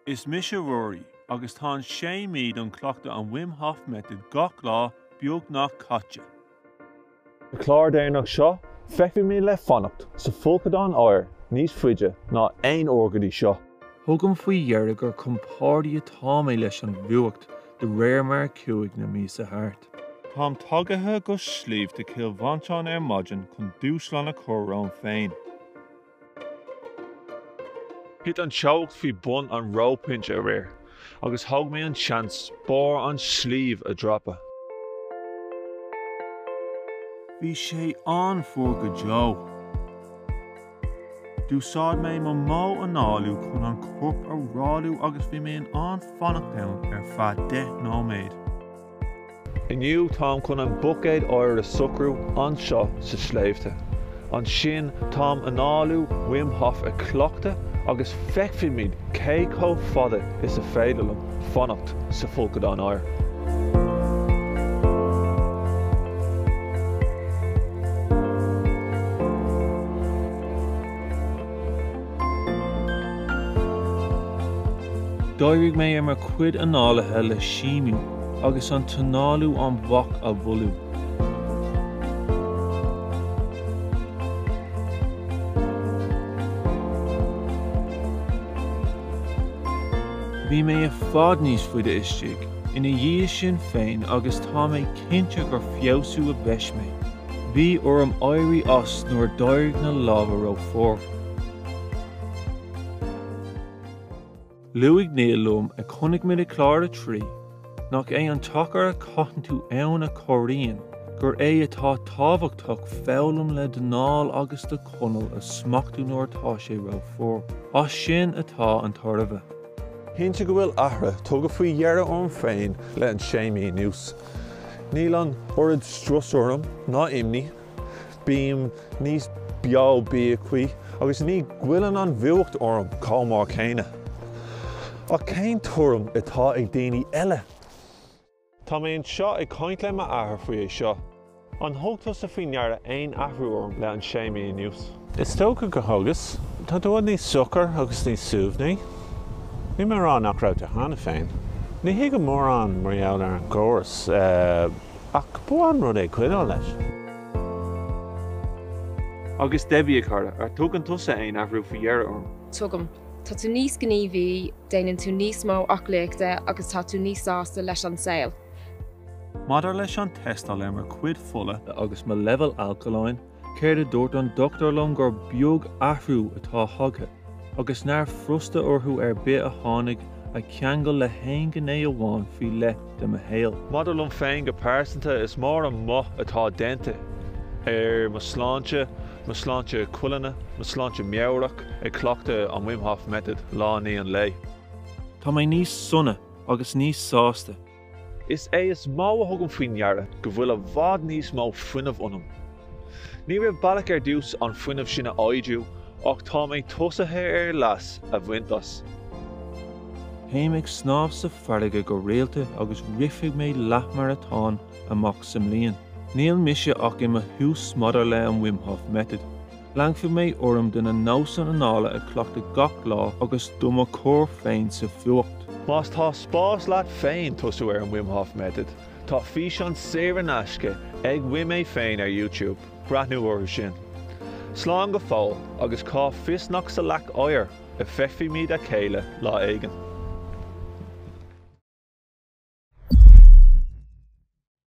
Is mise Ruairí agus tá an sé mí don cleachtadh an Wim Hof Method gach lá beagnach caite. Sa chlár deireanach seo, feicfidh mé le fanacht sa bhfolcadán oighir níos faide ná aon uair go dtí seo. Tugaim faoi dheireadh gur compordaí atá mé leis an bhfuacht de réir mar a chuaigh na míosa thart. Táim tagaithe go sléibhte Chill Mhantáin ar maidin chun dúshlán a chur romham féin. Thit an teocht faoi bun an reophointe aréir agus thóg mé an seans barr an sliabh a dhreapadh. Bhí sé an-fhuar go deo. D'úsáid mé mo mhodh análú chun an corp a rálú agus bhí mé in ann fanacht ann ar feadh 10 nóiméad. Inniu táim chun an buicéad oighir a socrú anseo sa sléibhte. Ansin táim análú Wim Hof a chleachtadh agus feicfimid cé chomh fada is a féidir liom fanacht sa bhfolcadán oighir. D'éirigh mé ar mo chuid análaithe le síniú agus an t-análú amach a mhoilliú. Bhí mé i bhfad níos faide istigh ina dhiaidh sin féin agus tá mé cinnte gur feabhsú a bheis mé. Bhí orm éirí as nuair a d'éirigh na lámha rófhuar. Luaigh Neil liom a chonaic muid i Clár 3 nach é an t-achar a chaitheann tú ann a chomhaireann, gur é atá tábhachtach foghlaim le d'anáil agus do choinneal a smachtú nuair atá sé rófhuar. As sin atá an tairbhe. Cinnte go bhfuil athruithe tugtha faoi dheireadh orm féin le an sé mí anuas. Níl an oiread strus orm ná imní, bím níos beo bíogthaí agus ní ghoilleann an bhfuacht orm chomh mór céanna. Ach cén tuairim atá ag daoine eile? Tá mé anseo ag caint le m'athair faoi é seo. An thug tusa faoi ndeara aon athrú orm le an sé mí anuas? Is dócha gur thugas. Tá tú i bhfad níos socair agus níos suaimhní. Níl mé ag rá nach raibh tú cheana féin. Ní thuigim mórán mar gheall ar an gcóras, ach ba mhaith an rud é coinneáil leis. Agus Debbie, a chara, ar tugann tusa aon athrú faoi dheireadh orm? Tugaim. Tá tú níos gníomhaí, déanann tú níos mó aclaíochta agus tá tú níos sásta leis an saol. Maidir leis an tástáil ar mo chuid fola agus mo leibhéal alcailein, céard a dúirt an dochtúir liom gur beag athrú atá tagtha agus nár throstadh orthu ar bith a tháinig a cheangal le haon ghné amháin faoi leith de mo shaol. Maidir liom féin go pearsanta, is mór an maith atá déanta ar mo shláinte, mo shláinte colainne, mo shláinte meabhrach, ag cleachtadh an Wim Hof Method lá i ndiaidh an lae. Tá mé níos sona agus níos sásta. Is é is mó a thugaim faoi ndeara go bhfuil i bhfad níos mó fuinnimh ionam. Ní raibh bealach ar dtús an fuinneamh sin a oibriú ach tá mé tosaithe ar leas a bhaint as. Téim ag snámh sa farraige go rialta agus rithfidh mé leathmharatón amach sa mbliain. Níl mise ach i mo thús maidir le an Wim Hof Method. Leanfaidh mé orm de na nósanna anála a chleachtadh gach lá agus do mo chur féin sa bhfuacht. Más tá spás leat féin tosú ar an Wim Hof Method, tá físeán saor in aisce ag Wim é féin ar YouTube, breathnú orthu sin. Slán go fóill agus cá bhfios nach sa leac oighir a feicfimid a chéile lá éigin.